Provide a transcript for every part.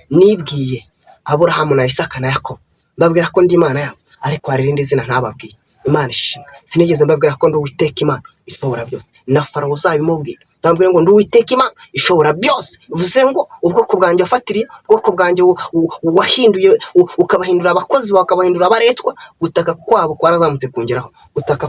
Nibwiye Aburahamu na Isaka na Yakobo, mbabwira ko ndi Imana yabo, ariko hari irindi zina ntababwiye. Imana ishimwe. Sinigeze mbabwira ko ndi Uwiteka Imana ishobora byose. Na Farawo uzabimubwira, nzamubwira ngo ndi Uwiteka Imana ishobora byose. Bivuze ngo ubwoko bwanjye wafatiriye, ubwoko bwanjye wahinduye, ukabahindura abakozi bawe, ukabahindura abaretwa, gutaka kwabo kwarazamutse kungeraho. Gutaka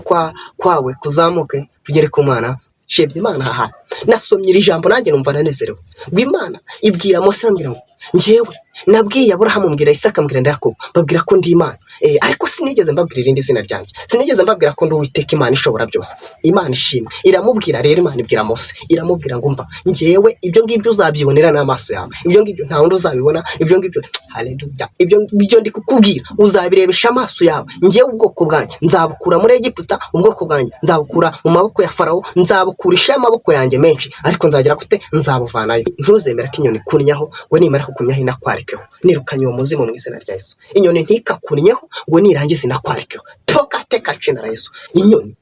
kwawe kuzamuke kugere ku Mana. Shebye Imana aha hantu. Nasomye iri jambo nanjye numva nanezerewe. Ngo Imana ibwira Mose, irambwira ngo njyewe nabwiye Aburahamu, mbwira Isaka, mbwira na Yakobo, mbabwira ko ndi Imana. Ariko sinigeze mbabwira irindi zina ryanjye. Sinigeze mbabwira ko ndi Uwiteka Imana ishobora byose. Imana ishimwe. Iramubwira rero, Imana ibwira Mose, iramubwira ngo umva, njyewe ibyo ngibyo uzabyibonera n'amaso yawe. Ibyo ngibyo nta wundi uzabibona. Ibyo ngibyo, haleluya, ibyo ngibyo ndi kukubwira uzabirebesha amaso yawe. Njyewe ubwoko bwanjye nzabukura muri Egiputa, ubwoko bwanjye nzabukura mu maboko ya Farawo, nzabukurisha amaboko yanjye menshi, ariko nzagira gute? Nzabuvanayo. Ntuzemera ko inyoni ikunnyaho, ngo nimara kukunnyaho inakwarikeho. Nirukanye uwo muzimu mu izina rya Yesu. Inyoni ntikakunnyeho ngo nirangiza inakwarikeho. Tokate kacina Yesu. Inyoni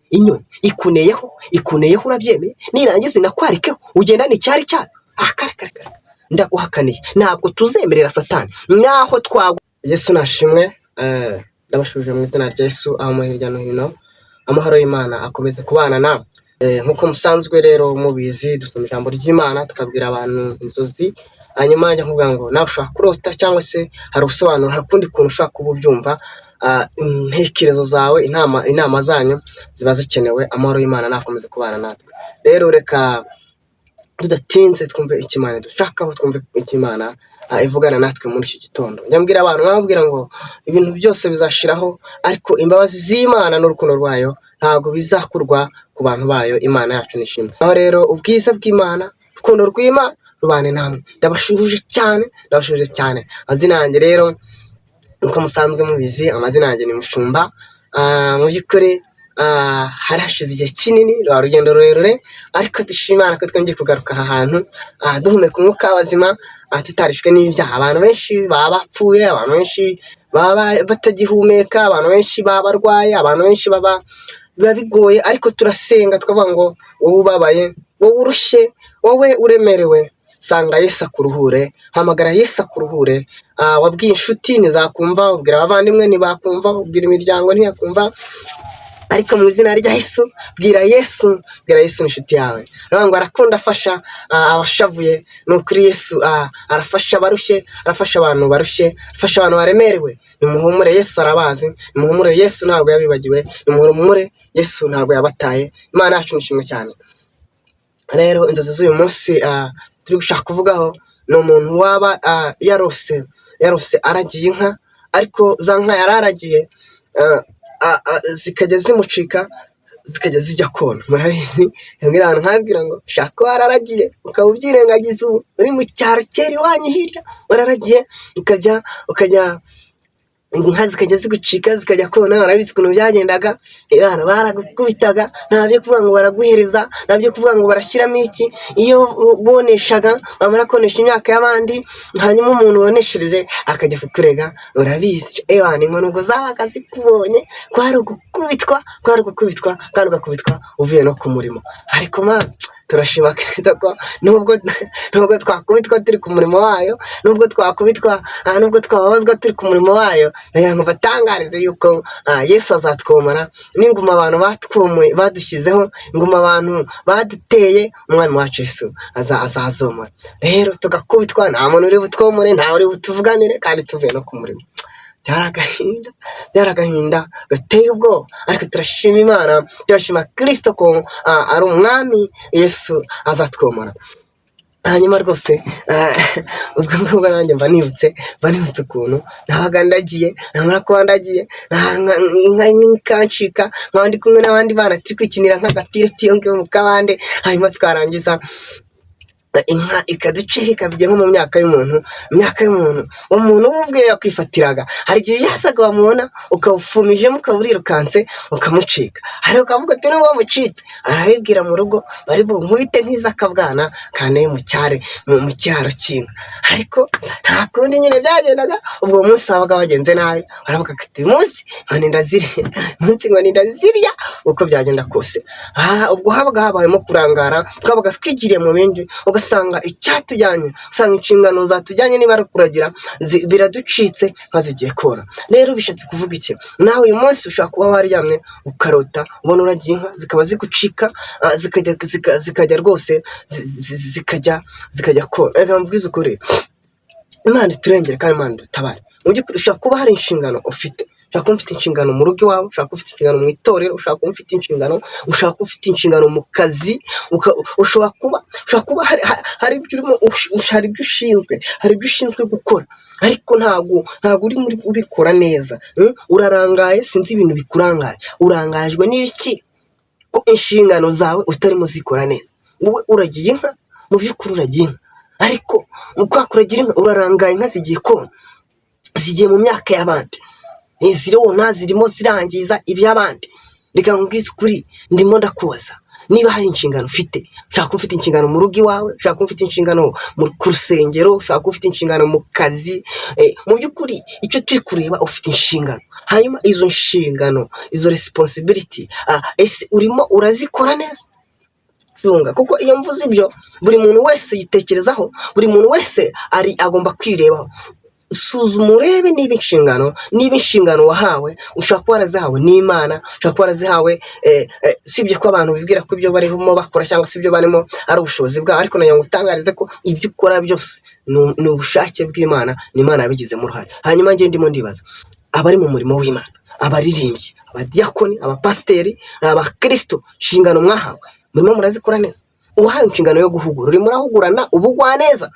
ikuneyeho, ikuneyeho, urabyemeye, nirangiza inakwarikeho, ugendane icyari cyayo. Akarekarekare, ndaguhakaniye, ntabwo tuzemerera Satani naho twagwa. Yesu nashimwe. Ndabashuje mu izina rya Yesu aho muri hirya no hino. Amahoro y'Imana akomeze kubana namwe. Nk'uko musanzwe rero mubizi, dusoma ijambo ry'Imana, tukabwira abantu inzozi, hanyuma njya nkubwira ngo nawe ushobora kurota cyangwa se hari ubusobanuro, hari ukundi kuntu ushobora kuba ubyumva. Intekerezo zawe, inama zanyu ziba zikenewe. Amahoro y'Imana nakomeze kubana natwe. Rero reka tudatinze twumve icyo Imana idushakaho, twumve icyo Imana ivugana natwe muri iki gitondo. Njya mbwira abantu, nkababwira ngo ibintu byose bizashiraho, ariko imbabazi z'Imana n'urukundo rwayo ntabwo bizakurwa ku bantu bayo. Imana yacu nishimwe. Aho rero ubwiza bw'Imana, urukundo rw'Imana rubane namwe. Ndabashuhuje cyane, ndabashuhuje cyane. Amazina yanjye rero, uko musanzwe mubizi, amazina yanjye ni Mushumba. Mu by'ukuri hari hashize igihe kinini, rwa rugendo rurerure, ariko dushima Imana ko twongeye kugaruka aha hantu, duhumeka umwuka w'abazima, tutarishwe n'ibyaha. Abantu benshi baba bapfuye, abantu benshi baba batagihumeka, abantu benshi baba barwaye, abantu benshi baba biba bigoye, ariko turasenga tukavuga ngo wowe ubabaye, wowe urushye, wowe uremerewe, sanga Yesu akuruhure, hamagara Yesu akuruhure. Wabwiye inshuti ntizakumva, ubwira abavandimwe ntibakumva, ubwira imiryango ntiyakumva, ariko mu izina rya Yesu, bwira Yesu, bwira Yesu inshuti yawe. Aravuga ngo arakunda afasha abashavuye. Ni ukuri Yesu arafasha abarushye, arafasha abantu barushye, arafasha abantu baremerewe. Nimuhumure, Yesu arabazi. Nimuhumure, Yesu ntabwo yabibagiwe. Nimuhumure, Yesu ntabwo yabataye. Imana yacu nishimwe cyane. Rero inzozi z'uyu munsi turi gushaka kuvugaho ni umuntu waba yarose aragiye inka, ariko za nka yari aragiye zikajya zimucika, zikajya zijya kona. Murabizi, yambwira abantu nkabwira ngo ushaka ko wararagiye ukaba ubyirengagiza, ubu uri mu cyaro, kera iwanyu hirya wararagiye, ukajya inka zikajya zigucika zikajya kona. Urabizi ukuntu byagendaga, baragukubitaga, nta byo kuvuga ngo baraguhereza, nta byo kuvuga ngo barashyiramo iki. Iyo boneshaga, bamara konesha imyaka y'abandi, hanyuma umuntu woneshereje akajya kukurega, urabizi, ewana inkoni ubwo zabaga zikubonye, kwari ugukubitwa, kwari ugukubitwa, kandi ugakubitwa uvuye no ku murimo. Ariko ma turashima Kristo ko nubwo twakubitwa turi ku murimo wayo, nubwo twakubitwa, nubwo twababazwa turi ku murimo wayo, ndagira ngo batangarize yuko Yesu azatwomora n'inguma abantu batwomoye badushyizeho, inguma abantu baduteye, umwami wacu Yesu azazomora. Rero tugakubitwa, nta muntu uri butwomore, ntawe uri butuvuganire, kandi tuvuye no ku murimo. Byari agahinda, byari agahinda gateye ubwoba, ariko turashima Imana, turashima Kristo ko ari umwami Yesu azatwomora. Hanyuma rwose ubwo ngubwo nanjye mba nibutse ukuntu nabaga ndagiye, namara kuba ndagiye inka ikancika, nkaba ndi kumwe n'abandi bana turi kwikinira nk'agapira iyo ngiyo mu kabande, hanyuma twarangiza inka ikaducika, ikajya nko mu myaka y'umuntu, imyaka y'umuntu, umuntu we ubwe yakwifatiraga. Hari igihe yazaga wamubona ukawufumijemo, ukaba urirukanse ukamucika, ariko ukavuga uti nubwo wamucitse arabibwira mu rugo, bari bunkubite nk'iz'akabwana kanteye mu cyare mu kiraro cy'inka. Ariko nta kundi nyine byagendaga. Ubwo munsi wabaga wagenze nabi, baravuga ati uyu munsi inkoni ndazirya, umunsi inkoni ndazirya uko byagenda kose. Ubwo habaga habayemo kurangara, twabaga twigiriye mu bindi, ugasanga Ugasanga icyatujyanye, usanga inshingano zatujyanye niba ari ukuragira biraducitse, inka zigiye kona. Rero bishatse kuvuga iki? Nawe uyu munsi ushobora kuba waryamye ukarota ubona uragiye inka zikaba zigucika, zikajya rwose zikajya kona. Reka mbabwize ukuri, Imana iturengere kandi Imana idutabare. Mu by'ukuri ushobora kuba hari inshingano ufite, ushobora kuba ufite inshingano mu rugo iwawe, ushobora kuba ufite inshingano mu itorero, ushobora kuba ufite inshingano, ushobora kuba ufite inshingano mu kazi, ushobora kuba hari ibyo urimo, hari ibyo ushinzwe, hari ibyo ushinzwe gukora, ariko ntabwo uri muri ubikora neza. Urarangaye, sinzi ibintu bikurangaye, urangajwe n'iki ko inshingano zawe utarimo uzikora neza? Wowe uragiye inka, mu by'ukuri uragiye inka, ariko kwa kuragira inka urarangaye, inka zigiye kona, zigiye mu myaka y'abandi, zirona, zirimo zirangiza iby'abandi. Reka nkubwize ukuri, ndimo ndakubaza niba hari inshingano ufite. Ushobora kuba ufite inshingano mu rugo iwawe, ushobora kuba ufite inshingano ku rusengero, ushobora kuba ufite inshingano mu kazi. Mu by'ukuri icyo turi kureba, ufite inshingano, hanyuma izo nshingano, izo responsibility, ese urimo urazikora neza? Cunga, kuko iyo mvuze ibyo buri muntu wese yitekerezaho, buri muntu wese ari agomba kwirebaho. Suzuma urebe niba inshingano wahawe, ushobora kuba warazihawe n'Imana, ushobora kuba warazihawe, usibye ko abantu bibwira ko ibyo barimo bakora cyangwa se ibyo barimo ari ubushobozi bwabo, ariko nagira ngo utangarize ko ibyo ukora byose ni ubushake bw'Imana, ni Imana yabigizemo uruhare. Hanyuma njye ndimo ndibaza abari mu murimo w'Imana, abaririmbyi, abadiyakoni, abapasiteri, abakirisito, inshingano mwahawe murimo murazikora neza? Uwahawe inshingano yo guhugura, urimo urahugurana ubugwaneza?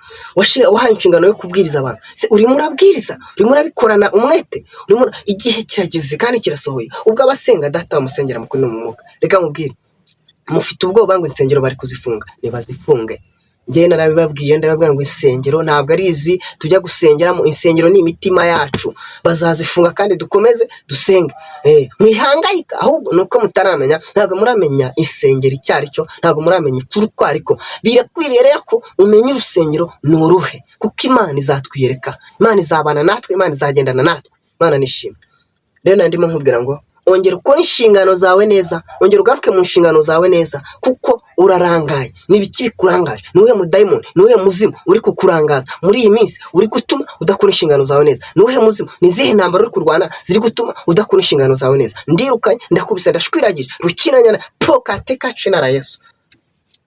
Wahawe inshingano yo kubwiriza abantu, se urimo urabwiriza, urimo urabikorana umwete? Igihe kirageze kandi kirasohoye ubwo abasenga Data bamusengera mu kuri no mu mwuka. Reka nkubwire, mufite ubwoba ngo insengero bari kuzifunga, nibazifunge. Njyewe narabibabwiye, ndababwira ngo insengero ntabwo ari izi tujya gusengeramo, insengero ni imitima yacu. Bazazifunga kandi dukomeze dusenge. Mwihangayika, ahubwo ni uko mutaramenya, ntabwo muramenya insengero icyo ari cyo, ntabwo muramenya ukuri uko ariko. Birakwiriye rero ko umenya urusengero ni uruhe, kuko Imana izatwiyereka, Imana izabana natwe, Imana izagendana natwe. Imana nishimwe. Rero nandimo nkubwira ngo ongera ukore inshingano zawe neza, ongera ugaruke mu nshingano zawe neza, kuko urarangaye. Ni ibiki bikurangaje? Ni uwuhe mudayimoni, ni uwuhe muzimu uri kukurangaza muri iyi minsi, uri gutuma udakora inshingano zawe neza? Ni uwuhe muzimu, ni izihe ntambara uri kurwana ziri gutuma udakora inshingano zawe neza? Ndirukanye, ndakubise, ndashwiragije rukinanyana pokate kacenara Yesu.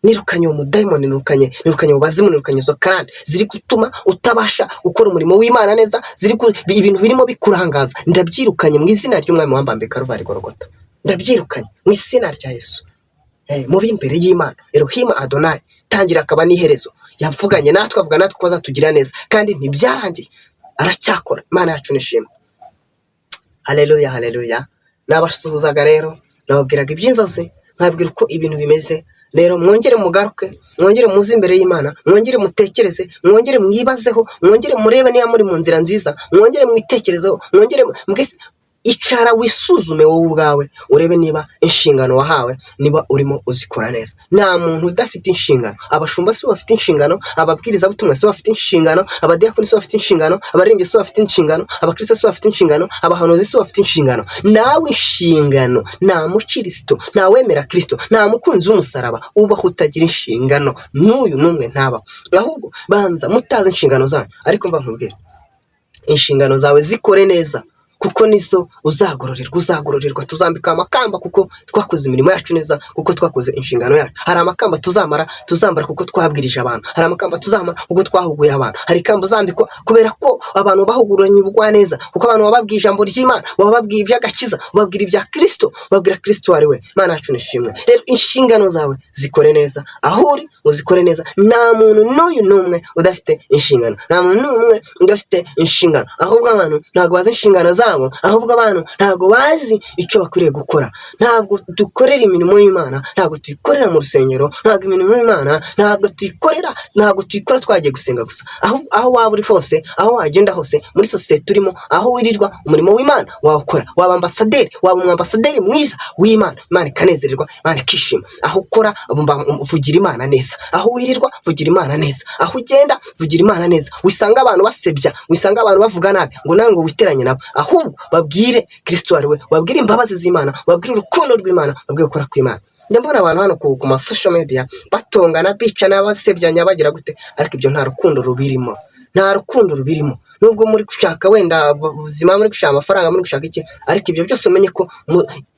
Nirukanye uwo mudayimoni, nirukanye mu bazimu, nirukanye izo karande ziri gutuma utabasha gukora umurimo w'Imana neza, ziri ibintu birimo bikurangaza, ndabyirukanye mu izina ry'Umwami wambambe Karuvari Gorogota, ndabyirukanye mu izina rya Yesu. Mubi imbere y'Imana Elohim Adonai, tangira akaba n'iherezo. Yavuganye natwe, avuga natwe ko azatugira neza, kandi ntibyarangiye, aracyakora. Imana yacu nishimwe. Haleluya, haleluya. Nabasuhuzaga rero, nababwiraga iby'inzozi, nkababwira uko ibintu bimeze. Rero mwongere mugaruke, mwongere muze imbere y'Imana, mwongere mutekereze, mwongere mwibazeho, mwongere murebe niba muri mu nzira nziza, mwongere mwitekerezeho, mwongere mbese icara wisuzume wowe ubwawe, urebe niba inshingano wahawe niba urimo uzikora neza. Nta muntu udafite inshingano. Abashumba si bo bafite inshingano, ababwirizabutumwa si bo bafite inshingano, abadiyakoni si bo bafite inshingano, abaririmbyi si bo bafite inshingano, abakristo si bo bafite inshingano, abahanuzi si bo bafite inshingano. Nawe inshingano, nta mukirisito, nta wemera Kirisito, nta mukunzi w'umusaraba ubaho utagira inshingano, n'uyu n'umwe ntabaho. Ahubwo banza mutazi inshingano zanyu, ariko mva nkubwire, inshingano zawe zikore neza, kuko nizo uzagororerwa. Uzagororerwa, tuzambika amakamba kuko twakoze imirimo yacu neza, kuko twakoze inshingano yacu. Hari amakamba tuzamara, tuzambara kuko twabwirije abantu, hari amakamba tuzamara kuko twahuguye abantu, hari ikamba uzambikwa kubera ko abantu bahuguranye ubugwaneza, kuko abantu bababwiye ijambo ry'Imana, bababwiye iby'agakiza, bababwira ibya Kirisito, babwira Kirisito uwo ari we. Imana yacu nishimwe. Rero inshingano zawe zikore neza, aho uri uzikore neza. Nta muntu n'uyu n'umwe udafite inshingano, nta muntu n'umwe udafite inshingano. Ahubwo abantu ntabwo bazi inshingano zabo, ahubwo abantu ntabwo bazi icyo bakwiriye gukora. Ntabwo dukorera imirimo y'Imana, ntabwo tuyikorera mu rusengero, ntabwo imirimo y'Imana ntabwo tuyikorera, ntabwo tuyikora twagiye gusenga gusa. Aho waba uri hose, aho wagenda hose, muri sosiyete urimo, aho wirirwa, umurimo w'Imana wawukora. Waba ambasaderi, waba umwambasaderi mwiza w'Imana, Imana ikanezererwa, Imana ikishima. Aho ukora vugira Imana neza, aho wirirwa vugira Imana neza, aho ugenda vugira Imana neza. Wisanga abantu basebya, wisanga abantu bavuga nabi ngo nawe ngo witeranye nabo, ahubwo babwire Kirisito ari we, babwire imbabazi z'Imana, babwire urukundo rw'Imana, babwire gukora kw'Imana. Njya mbona abantu hano ku ma social media batongana, bicana, basebyanya, bagira gute, ariko ibyo nta rukundo rubirimo, nta rukundo rubirimo. Nubwo muri gushaka wenda ubuzima, muri gushaka amafaranga, muri gushaka iki, ariko ibyo byose umenye ko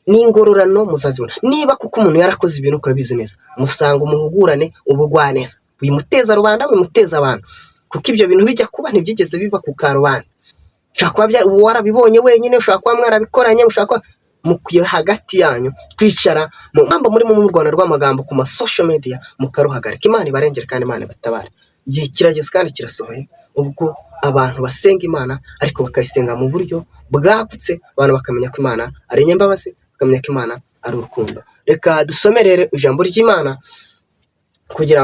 n'ingororano muzazibona. Niba kuko umuntu yarakoze ibintu ukabizi neza, musanga umuhugurane ubugwaneza, wimuteza rubanda, wimuteza abantu, kuko ibyo bintu bijya kuba ntibyigeze biba ku karubanda. Ushobora kuba warabibonye wenyine, ushobora kuba mwarabikoranye, ushobora kuba mukwiye hagati yanyu kwicara mu mpamvu murimo mu Rwanda rw'amagambo ku ma social media mukaruhagarika. Imana ibarengere kandi Imana ibatabare. Igihe kirageze kandi kirasohoye ubwo abantu basenga Imana ariko bakayisenga mu buryo bwagutse, abantu bakamenya ko Imana ari inyambabazi, bakamenya ko Imana ari urukundo. Reka dusome rero ijambo ry'Imana kugira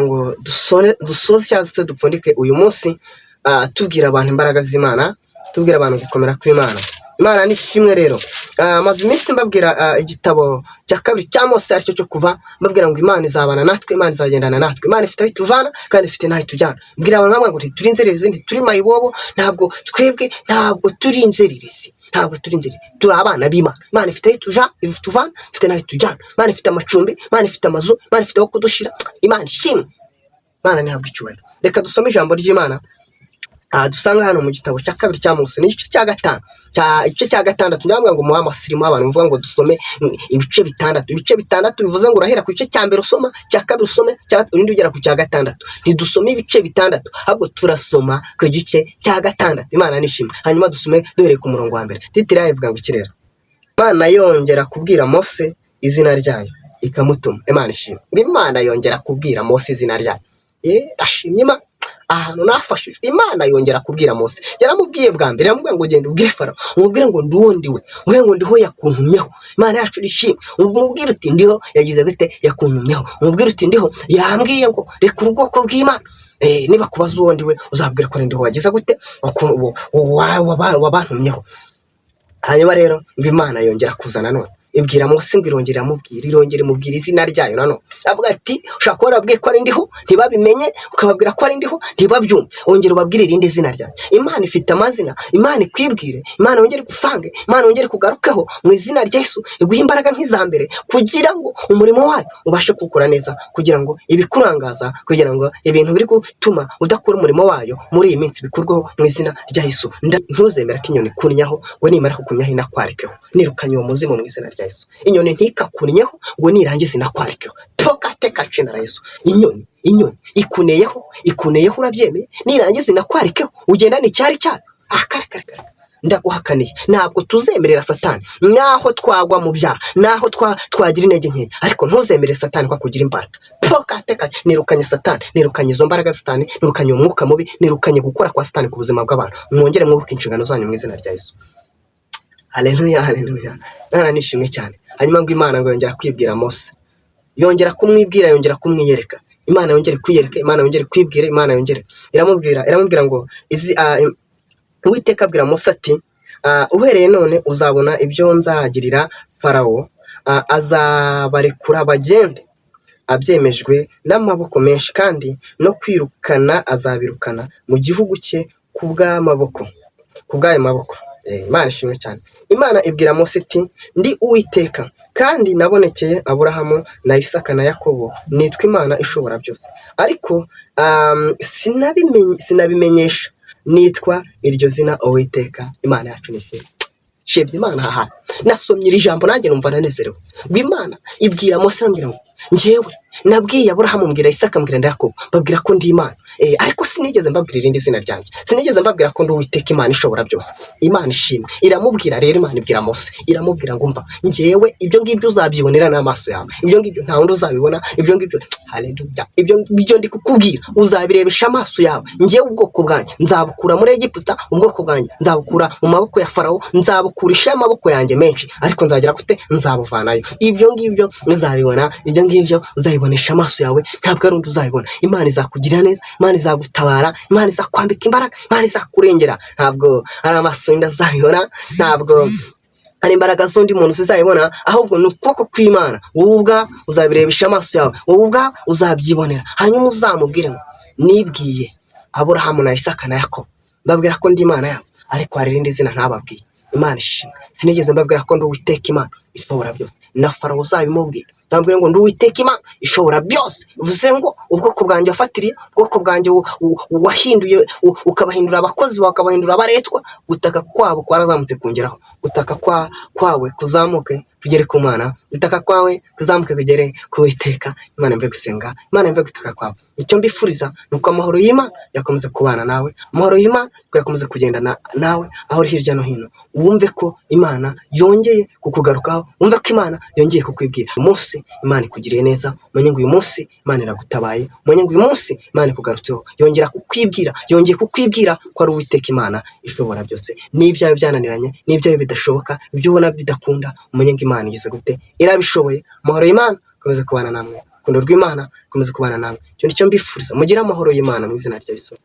ngo dusoze cyangwa se dupfundike uyu munsi, tubwira abantu imbaraga z'Imana, tubwira abantu gukomera kw'Imana. Imana ni ishimwe rero. Maze iminsi mbabwira igitabo cya kabiri cya Mose, aricyo cyo Kuva, mbabwira ngo Imana izabana natwe, Imana izagendana natwe, Imana ifite aho ituvana kandi ifite n'aho itujyana. Mbwira abantu ngo ntituri inzererezi, ntituri mayibobo, ntabwo twebwe, ntabwo turi inzererezi, ntabwo turi inzererezi, turi abana b'Imana. Imana ifite aho ituvana, ifite n'aho itujyana. Imana ifite amacumbi, Imana ifite amazu, Imana ifite aho kudushyira. Imana ishimwe, Imana ntihabwe icyubahiro. Reka dusome ijambo ry'Imana dusanga hano mu gitabo cya kabiri cya Mose, ni igice cya gatanu, igice cya gatandatu. Ndavuga ngo muhe amasirimu abantu muvuga ngo dusome ibice bitandatu. Ibice bitandatu bivuze ngo urahera ku gice cya mbere usoma, cya kabiri usome, cya urindi ugera ku cya gatandatu. Ntidusome ibice bitandatu, ahubwo turasoma ku gice cya gatandatu. Imana nishimwe. Hanyuma dusome duhereye ku murongo wa mbere. Titre yayo ivuga ngo iki rero? Imana yongera kubwira Mose izina ryayo ikamutuma. Imana ishimwe. Ngo Imana yongera kubwira Mose izina ryayo. Ndashimye Imana ahantu nafashijwe. Imana yongera kubwira Mose, yaramubwiye bwa mbere, yaramubwiye ngo genda ubwire Farawo, umubwire ngo ndi uwo ndiwe, umubwire ngo ndiho yakuntumyeho. Imana yacu ishimwe. Umubwire uti ndiho yagize gute? Yakuntumyeho. Umubwire uti ndiho yambwiye ngo reka ubwoko bw'Imana. Niba kubaza uwo ndiwe, uzabwire ko ndiho wagize gute? Wabantumyeho. Hanyuma rero ngo Imana yongera kuza nanone ibwira Mose ngo irongera iramubwira, irongera imubwira izina ryayo nanone. Avuga ati ushobora kuba warababwiye ko ari ndiho ntibabimenye, ukababwira ko ari ndiho ntibabyumve, wongera ubabwire irindi zina ryanjye. Imana ifite amazina. Imana ikwibwire, Imana yongere igusange, Imana yongere kugarukeho mu izina rya Yesu, iguhe imbaraga nk'iza mbere kugira ngo umurimo wayo ubashe kuwukora neza, kugira ngo ibikurangaza, kugira ngo ibintu biri gutuma udakora umurimo wayo muri iyi minsi bikurweho mu izina rya Yesu. Ntuzemere ko inyoni ikunnyaho ngo nimara kukunnyaho inakwarikeho. Nirukanye uwo muzimu mu izina rya Yesu. Inyoni ntikakunnyeho ngo nirangiza inakwarikeho. Tokate kacina Yesu. Inyoni ikuneyeho, ikuneyeho, urabyemeye, nirangiza inakwarikeho, ugendane icyari cyayo. Akarekarekare, ndaguhakaniye, ntabwo tuzemerera Satani. Naho twagwa mu byaha, naho twagira intege nkeya, ariko ntuzemere Satani ko akugira imbata. Pokateka, nirukanye Satani, nirukanye izo mbaraga Satani, nirukanye uwo mwuka mubi, nirukanye gukora kwa Satani ku buzima bw'abantu. Mwongere mwubuke inshingano zanyu mu izina rya Yesu. Haleluya, haleluya. Imana nishimwe cyane. Hanyuma ngo Imana ngo yongera kwibwira Mose, yongera kumwibwira, yongera kumwiyereka. Imana yongere kwiyereka, Imana yongere kwibwira, Imana yongere iramubwira, iramubwira ngo izi Uwiteka abwira Mose ati uhereye none uzabona ibyo nzagirira Farawo, azabarekura bagende abyemejwe n'amaboko menshi, kandi no kwirukana azabirukana mu gihugu cye ku bw'ayo maboko. Imana ishimwe cyane. Imana ibwira Mose iti ndi Uwiteka, kandi nabonekeye Aburahamu na Isaka na Yakobo, nitwa Imana ishobora byose, ariko sinabimenyesha nitwa iryo zina Uwiteka. Imana yacu ni ishimwe. Shimye Imana aha hantu nasomye iri jambo, nanjye numva nanezerewe. Ngo Imana ibwira Mose, irambwira ngo njyewe nabwiye Aburahamu, mbwira Isaka, mbwira na Yakobo, mbabwira ko ndi Imana, ariko sinigeze mbabwira irindi zina ryanjye, sinigeze mbabwira ko ndi Uwiteka Imana ishobora byose. Imana ishimwe. Iramubwira rero, Imana ibwira Mose, iramubwira ngo mva, njyewe ibyo ngibyo uzabyibonera n'amaso yawe, ibyo ngibyo nta wundi uzabibona, ibyo ngibyo, haleluya, ibyo ngibyo ndi kukubwira uzabirebesha amaso yawe. Njyewe ubwoko bwanjye nzabukura muri Egiputa, ubwoko bwanjye nzabukura mu maboko ya Farawo, nzabukurisha amaboko yanjye menshi, ariko nzagira gute? Nzabuvanayo. Ibyo ngibyo uzabibona, ibyo ngibyo uzabibonesha amaso yawe, ntabwo ari undi uzabibona. Imana izakugirira neza, Imana izagutabara, Imana izakwambika imbaraga, Imana izakurengera. Ntabwo ari amaso y'undi azabibona, ntabwo ari imbaraga z'undi muntu zizabibona, ahubwo ni ukuboko kw'Imana. Wowe ubwawe uzabirebesha amaso yawe, wowe ubwawe uzabyibonera. Hanyuma uzamubwire ngo nibwiye Aburahamu na Isaka na Yakobo, mbabwira ko ndi Imana yabo, ariko hari irindi zina ntababwiye. Imana ishimwe. Sinigeze mbabwira ko ndi Uwiteka Imana ishobora byose, na Farawo uzabimubwira, nzamubwira ngo ndi Uwiteka Imana ishobora byose. Bivuze ngo ubwoko bwanjye wafatiriye, ubwoko bwanjye wahinduye, ukabahindura abakozi bawe, ukabahindura abaretwa, gutaka kwabo kwarazamutse kungeraho. Gutaka kwawe kuzamuke kugere ku Mana, gutaka kwawe kuzamuke kugere ku Uwiteka. Imana yumve gusenga, Imana yumve gutaka kwawe. Icyo mbifuriza ni uko amahoro y'Imana yakomeza kubana nawe, amahoro y'Imana yakomeza kugendana nawe aho uri hirya no hino. Wumve ko Imana yongeye kukugarukaho, wumve ko Imana yongeye kukwibwira. Uyu munsi Imana ikugiriye neza, umenye ngo uyu munsi Imana iragutabaye, umenye ngo uyu munsi Imana ikugarutseho, yongera kukwibwira, yongeye kukwibwira ko ari Uwiteka Imana ishobora byose. N'ibyawe byananiranye, n'ibyawe bidashoboka, ibyo ubona bidakunda, umenye ngo Imana igeze gute, irabishoboye. Amahoro y'Imana akomeze kubana namwe, urukundo rw'Imana rukomeze kubana namwe. Icyo nicyo mbifuriza, mugire amahoro y'Imana mu izina rya Yesu.